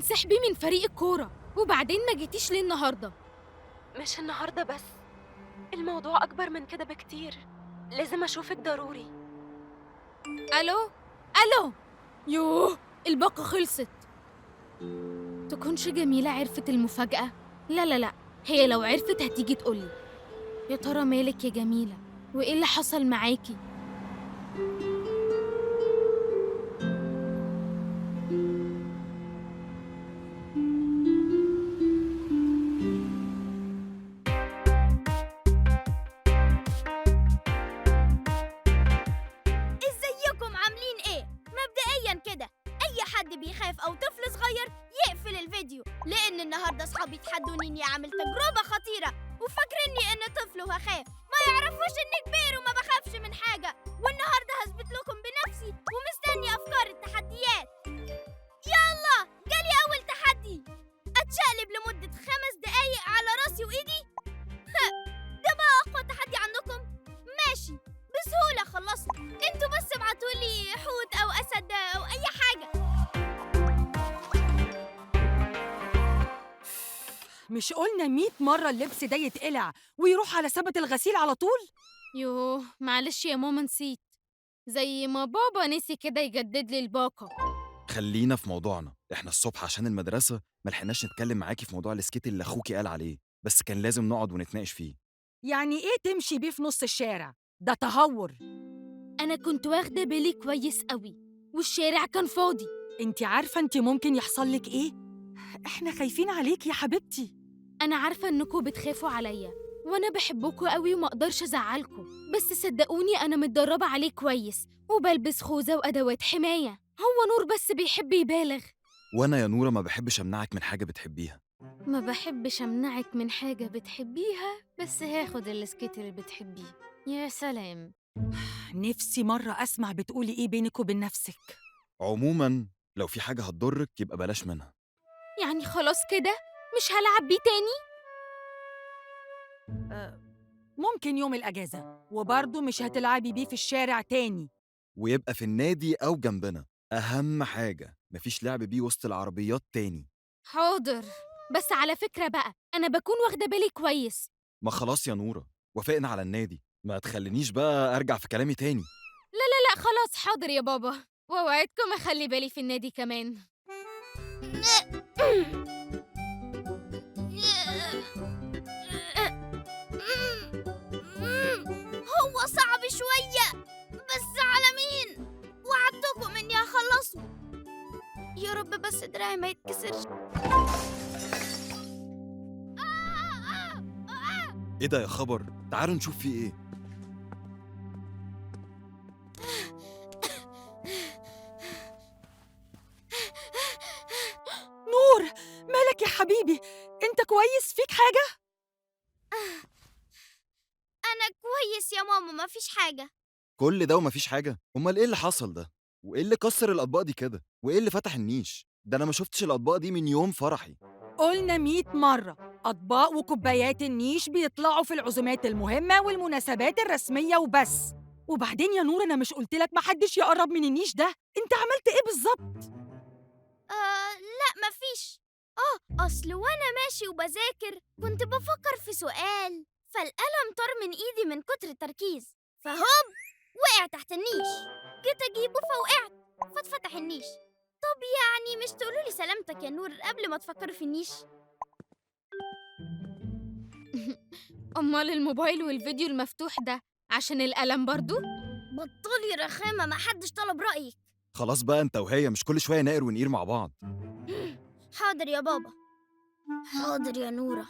تنسحبي من فريق الكورة؟ وبعدين ما جيتيش ليه النهاردة؟ مش النهاردة بس، الموضوع أكبر من كده بكتير، لازم أشوفك ضروري. ألو ألو، يوه الباقة خلصت. تكونش جميلة عرفت المفاجأة؟ لا لا لا، هي لو عرفت هتيجي تقولي. يا ترى مالك يا جميلة؟ وإيه اللي حصل معاكي؟ ازيكم عاملين ايه؟ مبدئيا كده اي حد بيخاف او طفل صغير يقفل الفيديو، لان النهارده اصحابي تحدوني اني اعمل تجربه خطيرة وفاكريني ان طفل وهخاف، ما يعرفوش اني كبير وما بخافش من حاجة. والنهارده هثبت لكم بنفسي ومستني افكار التحديات. يلا جالي اول تحدي، اتشقلب لمدة 5 دقايق على راسي وايدي. ده بقى اقوى تحدي عندكم؟ ماشي بسهولة خلصوا، انتوا بس ابعتولي حوت او اسد او اي حاجة. مش قلنا 100 مرة اللبس ده يتقلع ويروح على سبت الغسيل على طول؟ يوه معلش يا ماما نسيت، زي ما بابا نسي كده يجدد لي الباقة. خلينا في موضوعنا، احنا الصبح عشان المدرسة ملحقناش نتكلم معاكي في موضوع السكيت اللي اخوكي قال عليه، بس كان لازم نقعد ونتناقش فيه. يعني ايه تمشي بيه في نص الشارع؟ ده تهور. أنا كنت واخدة بالي كويس قوي والشارع كان فاضي. انت عارفة انت ممكن يحصل لك ايه؟ احنا خايفين عليك يا حبيبتي. أنا عارفة إنكوا بتخافوا عليا وأنا بحبكوا قوي وما أقدرش أزعلكوا، بس صدقوني أنا متدربة عليه كويس وبلبس خوذة وأدوات حماية. هو نور بس بيحب يبالغ. وأنا يا نورة ما بحبش أمنعك من حاجة بتحبيها. ما بحبش أمنعك من حاجة بتحبيها، بس هاخد السكيت اللي بتحبيه. يا سلام، نفسي مرة أسمع بتقولي إيه بينك وبين نفسك. عموما لو في حاجة هتضرك يبقى بلاش منها. يعني خلاص كده مش هلعب بيه تاني؟ ممكن يوم الأجازة، وبرضه مش هتلعبي بيه في الشارع تاني، ويبقى في النادي أو جنبنا. أهم حاجة مفيش لعب بيه وسط العربيات تاني. حاضر، بس على فكرة بقى أنا بكون واخدة بالي كويس. ما خلاص يا نورة وافقنا على النادي، ما تخلينيش بقى أرجع في كلامي تاني. لا لا لا خلاص حاضر يا بابا، وأوعدكم أخلي بالي في النادي كمان. هو صعب شوية بس على مين؟ وعدتكم إني هخلصه. يا رب بس دراعي ما يتكسرش. إيه ده يا خبر؟ تعالوا نشوف فيه إيه. نور مالك يا حبيبي؟ انت كويس؟ فيك حاجة؟ أنا كويس يا ماما، مفيش حاجة. كل ده ومفيش حاجة؟ أمال إيه اللي حصل ده؟ وإيه اللي كسر الأطباق دي كده؟ وإيه اللي فتح النيش؟ ده أنا ما شفتش الأطباق دي من يوم فرحي. قلنا 100 مرة أطباق وكوبايات النيش بيطلعوا في العزومات المهمة والمناسبات الرسمية وبس. وبعدين يا نور أنا مش قلت لك محدش يقرب من النيش ده؟ أنت عملت إيه بالظبط؟ لا مفيش. أصل وأنا ماشي وبذاكر كنت بفكر في سؤال، فالقلم طار من إيدي من كتر التركيز، فهوب وقع تحت النيش. جيت أجيبه فوقعت فاتفتح النيش. طب يعني مش تقولولي سلامتك يا نور قبل ما تفكروا في النيش؟ أمال الموبايل والفيديو المفتوح ده عشان القلم برضو؟ بطلي رخامة، ما حدش طلب رأيك. خلاص بقى انت وهي، مش كل شوية نقر ونقير مع بعض. حاضر يا بابا، حاضر يا نورة.